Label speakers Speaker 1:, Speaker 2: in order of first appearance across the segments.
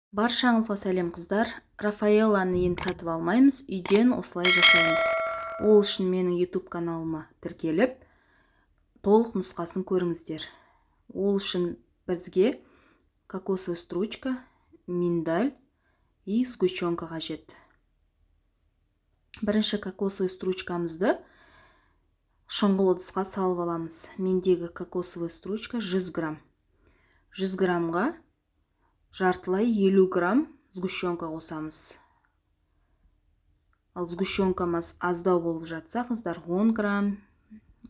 Speaker 1: Баршаңызға сәлем, қыздар! Рафаэлланы енді сатып алмаймыз, үйден осылай жасаймыз. Ол үшін менің YouTube каналыма тіркеліп, толық нұсқасын көріңіздер. Ол үшін бізге кокосовая стручка, миндаль и сгущенка қажет. Бірінші кокосовый стручкамызды шұңғыл ыдысқа салып аламыз. Мендегі кокосовый стручка 100 грамм. 100 граммға жартылай 50 грамм сгущенка қосамыз. Ал сгущенкамыз аздау болып жатса, қыздар, 10 грамм,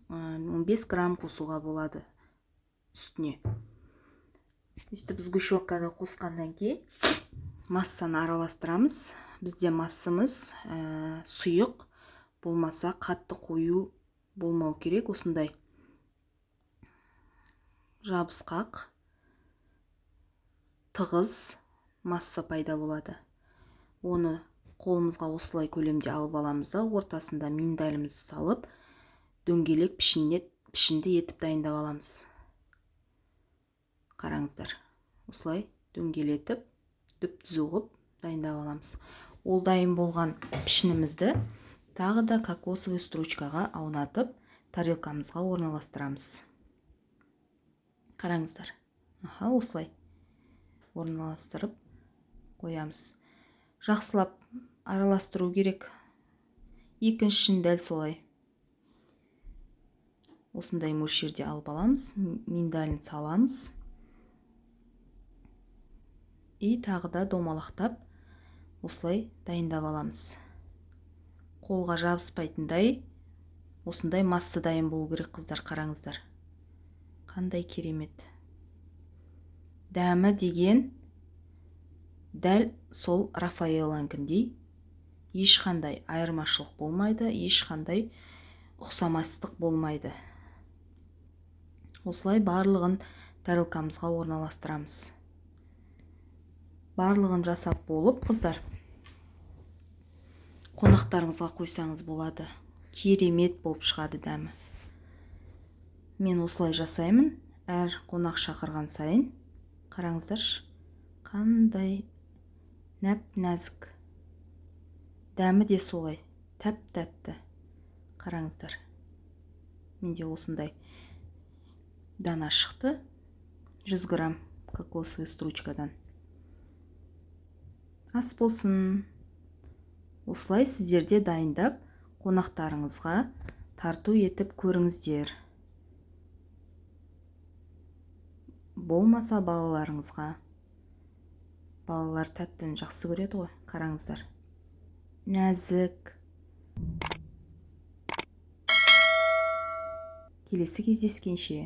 Speaker 1: 15 грамм қосуға болады үстіне. Өйтіп сгущенканы қосқаннан кейін массаны араластырамыз. Бізде массамыз сұйық болмаса, қатты қою болмау керек. Осындай жабысқақ, тығыз масса пайда болады. Оны қолымызға осылай көлемде алып аламыз да, ортасында миндалімізді салып, дөңгелек пішінді етіп дайындап аламыз. Қараңыздар, осылай дөңгелетіп, түп түзу қылып дайындап аламыз. Ол дайын болған пішінімізді тағы да кокосовый стручкаға аунатып, тарелкамызға орналастырамыз. Қараңыздар, аха, осылай орналастырып қоямыз. Жақсылап араластыру керек. Екіншісін дәл солай осындай мөлшерде алып аламыз, миндалін саламыз и тағы да домалақтап, осылай дайындап аламыз. Қолға жабыспайтындай осындай масса дайын болу керек, қыздар. Қараңыздар, қандай керемет дәмі деген, дәл сол Рафаэлланікіндей, ешқандай айырмашылық болмайды, ешқандай ұқсамастық болмайды. Осылай барлығын тарелкамызға орналастырамыз. Барлығын жасап болып, қыздар, қонақтарыңызға қойсаңыз болады. Керемет болып шығады дәмі. Мен осылай жасаймын әр қонақ шақырған сайын. Қараңыздаршы, қандай нәп нәзік, дәмі де солай тәп тәтті. Қараңыздар, менде осындай дана шықты 100 грамм кокосовый стручкадан. Ас болсын! Осылай сіздер де дайындап, қонақтарыңызға тарту етіп көріңіздер, болмаса балаларыңызға. Балалар тәттіні жақсы көреді ғой. Қараңыздар, нәзік. Келесі кездескенше!